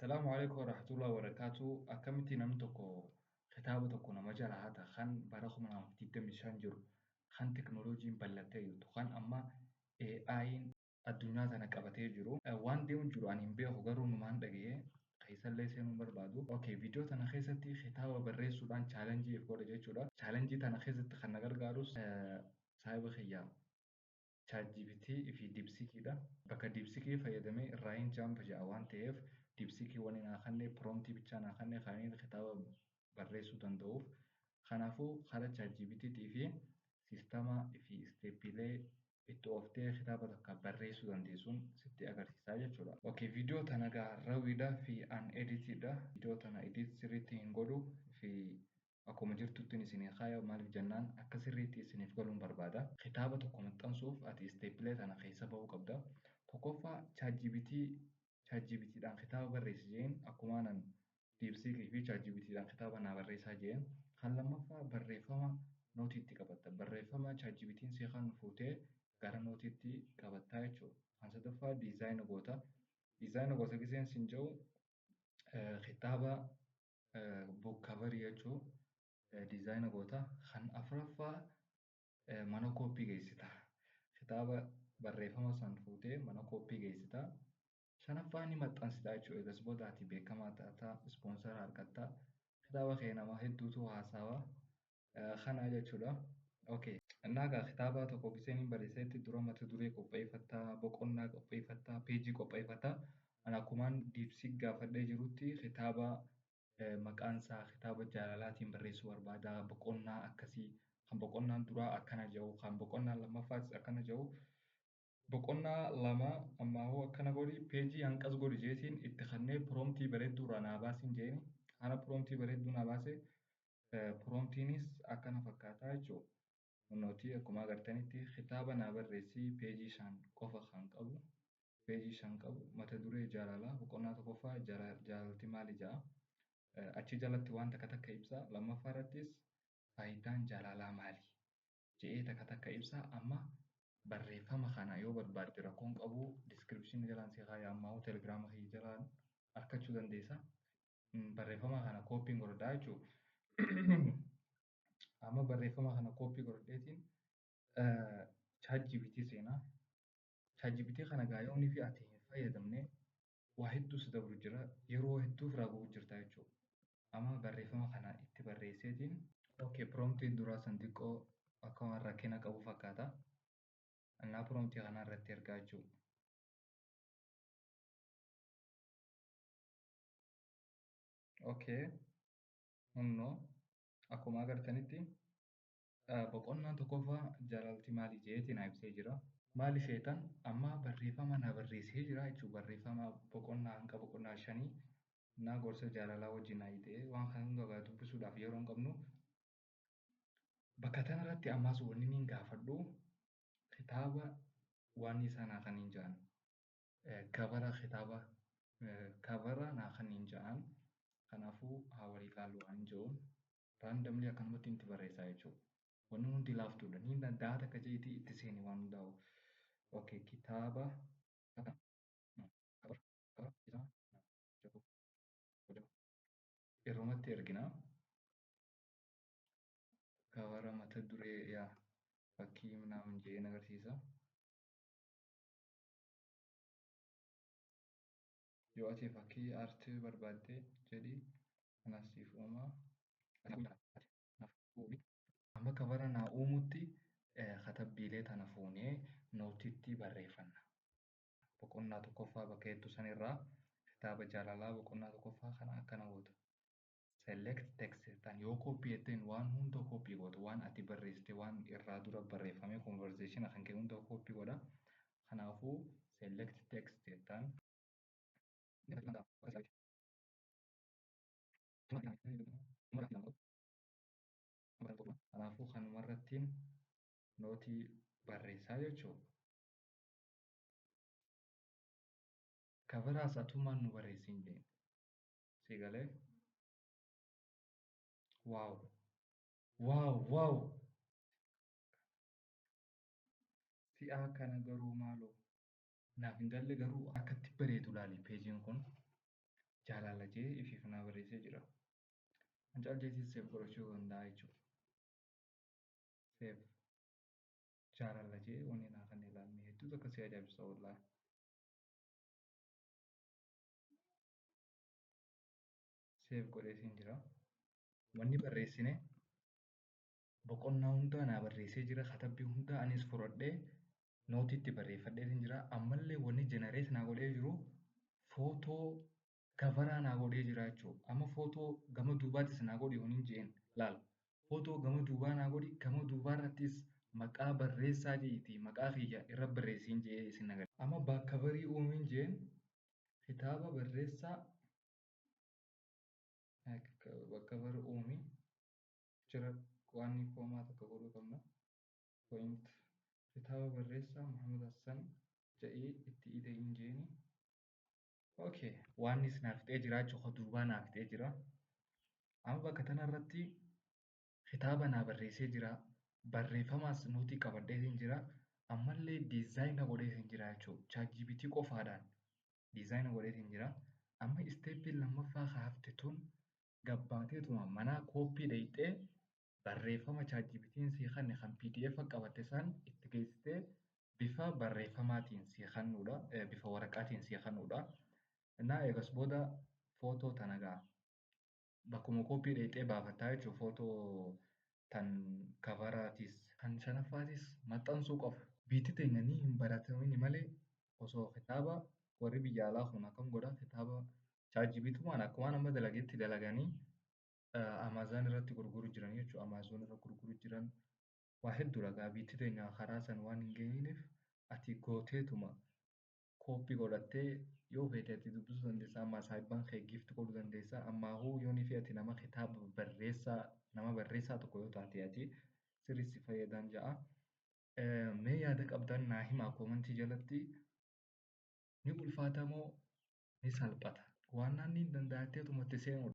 Salaamu alaikum warahmatullahi wabarakatuh. Akkamitti namni tokko kitaaba tokko nama jala hata kan bara 2025 jiru, kan teknooloojiin bal'attee jirtu, kan amma AI'n addunyaa tana qabatee jiru. Waan deemu jiru ani hin beeku, garuu numaan dhaga'ee keessallee seenuu barbaadu. Okay, viidiyoo tana keessatti kitaaba barreessuudhaan chaalenjii if godha jechuudha. Chaalenjii tana keessatti kan na gargaarus saahiba kiyyaa ChatGPT fi DeepSeekidha. Bakka DeepSeek fayyadamee irraa hin jump ja'a waan ta'eef, DeepSeek wani naa kenne, promptii bichaa naa kenne kan inni kitaaba barreessuu danda'uuf. Kanaafuu karaa ChatGPT fi siistama fi isteeppiilee itti ooftee kitaaba takka barreessuu dandeessuun sitti agarsiisaa jechuudha. Okay, viidiyoo tana gaa rawiidha fi an editidha. Viidiyoo tana edit sirriitti hin godhu fi akkuma jirtuttiin isinii kaaya. Maaliif jennaan, akka sirriitti isiniif galuun barbaada. Kitaaba tokko maxxansuuf ati isteeppilee tana keessa bahuu qabda. Tokkoffaa, ChatGPT, ChatGPTdhaan kitaaba barreessi jeen. Akkuma anan DeepSeek fi ChatGPTdhaan kitaaba naa barreessaa jeen. Kan lammaffaa, barreeffama nootiitti qabatta. Barreeffama ChatGPT'n si kan fuutee gara nootiitti qabattaa jechuudha. Kan sadaffaa, diizaayina goota. Diizaayina goota giseen sin jedhu, kitaaba book coverii jechuun diizaayina goota. Kan afuraffaa, mana kooppii geessita. Kitaaba barreeffama san fuutee mana kooppii geessita. Shanaffaa, ni maxxansita jechuudha. Egas booda ati beekamaa taataa, ispoonsara argatta. Kitaaba kee nama hedduutu haasawa. Kana jechuudha. Okay. Innaa egaa kitaaba tokko giseen hin barreessetti dura mata duree qopheeffattaa, boqonnaa qopheeffattaa, peejii qopheeffattaa. Ani akkumaan DeepSeek gaafadhee jirutti kitaaba maqaan isaa kitaaba jaalalaatiin barreessuu barbaada. Boqonnaa akkasii, kan boqonnaan duraa akkana jedhu, kan boqonnaan lammaffaas akkana jedhu. Boqonnaa lama ammaa hoo akkana godhi, peejii hanqas godhi jeetiin itti kannee promptii bareedduu irraa naa baasiin jeeni. Kana promptii bareedduu naa baase, promptiinis akkana fakkaataa jechuudha. Nootii akkuma agartanitti kitaaba naa barreessi, peejii 5 qofa kan qabu. Peejii 5 qabu, mata duree jaalalaa, boqonnaa tokkoffaa jaalalti maali jedha. Achi jalatti waan takka takka ibsa. Lammaffaa irrattis faayidaan jaalalaa maali jedhee takka takka ibsa. Amma barreeffama kana yoo barbaadde rakkoon qabu, diskiripshinii jalaan si kaaya, ammaa telegiraama kiyya jalaan argachuu dandeessa. Barreeffama kana kooppiin godhadhaa jechuudha. Amma barreeffama kana kooppii godhadheetiin ChatGPT seenaa. ChatGPT kana gaa yoonii fi ati hin fayyadamne waa hedduu si dabru jira. Yeroo hedduu ofirraa gubuu jirta jechuudha. Amma barreeffama kana itti barreesseetiin, okay, promptiin duraa san xiqqoo akka waan rakkina qabu fakkaata. Innaa promptii kana irratti ergaa jechuudha. Okay. Hunnoo akkuma agartanitti boqonnaan tokkoffaa jaalalti maali jeetii naa ibsee jira. Maali seetan, amma barreeffama naa barreessee jira jechuudha. Barreeffama boqonnaa hanga boqonnaa shanii naa gorsa jaalalaa wajjin naa hidhee, waan kana hunda dubbisuudhaaf yeroo hin qabnu. Bakka kanarratti ammas wanni niin gaafadhu kitaaba waan isaa naa kan hin jedhan, kavara kitaaba, kavara naa kan hin jedhan. Kanaafuu haa walii ilaallu waan hin jedhuun randomly akkanumatti itti barreessaa jechuudha. Wanni hundi laaftuudha. Ni danda'a takka jeetii itti seeni waan hundaa'u. Okay, kitaaba isaa yerumatti ergina. Kavara mata duree yaa fakkii minaamin jedheen agarsiisa. Yoo ati fakkii aartii barbaadde jedhi, kanas siif uumaa. Amma kavara naa uumutti katabbiilee tana fuunee nootitti barreeffanna. Boqonnaa tokkoffaa bakka hedduu sanirraa kitaaba jaalalaa boqonnaa tokkoffaa kana akkana goota. Select text jettaan, yoo kooppii jetteen waan hunda kooppii goota, waan ati barreessite, waan irraa dura barreeffame, conversation kan kee hunda kooppii godha. Kanaafuu select text jettaan. Kanaafuu kanumarrattiin nootii barreessaa jechuudha. Kavaraas atumaan nu barreessin jeen. Si galee? Wow! Wow! Wow! Si'a kana garuu maaloo? Naaf hin galle, garuu akkatti bareedu laali peejiin kun. Jaalala jee ifiif naa barreessee jira. An caal jeetii save godhachuu danda'a jechuudha. Save jaalala jee wanni naa kan ilaalle hedduu takka si ajaa'ibsa wallaahi. Save godheetiin jira. Wanni barreessine boqonnaa hundaa naa barreessee jira. Katabbii hundaa anis fudhadhee nootiitti barreeffadheetiin jira. Ammallee wanni generate naa godhee jiru footoo coveraa naa godhee jira jechuudha. Amma footoo gama duubaatis naa godhi yoon hin jeen laal. Footoo gama duubaa naa godhi, gama duubaa irrattis maqaa barreessaa jeeti maqaa kiyya irra barreessiin jee isin agarsiisa. Amma back coverii uumiin jeen kitaaba barreessaa back cover uumi jira waan comma takka godhuu qabna. Point kitaaba barreessaa Muhammad Hassan jedhee itti ida'in jeeni. Okay, waan is naaf fixee jira jechuudha. Duubaa naaf fixee jira. Amma bakka tanarratti kitaaba naa barreessee jira. Barreeffamaas nootii qabadheetiin jira. Ammallee designa godheetiin jira jechuudha. ChatGPT qofaadhaan designa godheetiin jira. Amma stepiin lammaffaa hafte tun gabbaateetuma mana copy dhayxee barreeffama ChatGPT'n sii kanne kan PDF qabatte san itti geessitee bifa barreeffamaatiin sii kennuudha. Bifa waraqaatiin sii kennuudha. Innaa eegas booda footoo tana gaa bakkuma copy dhayxee baafattaa jechuudha. Footoo tan coveraatis kan shanaffaatis maxxansuu qofa. Biyyi teenya ni hin baratamini malee osoo kitaaba warri biyya alaa kun akkam godha kitaaba ChatGPTumaan akkuma nama dalagetti dalaganii Amazon irratti gurguruu jiran jechuudha. Amazon irra gurguruu jiran waa hedduudha gaa biyyi teenya karaa san waan hin geenyeef ati gooteetuma copy godhattee yoo feete ati dubbisuu dandeessa. Amma saayibaan kee gift godhuu dandeessa. Ammaahuu yoo ni ati nama kitaaba barreessaa nama barreessaa tokko yoo taate ati sirriitti si fayyadan ja'a. Mee yaada qabdan naa himaa commentii jalatti, ni ulfaata moo ni salphata? Waan naanni hin danda'atteetuma itti seenuudha.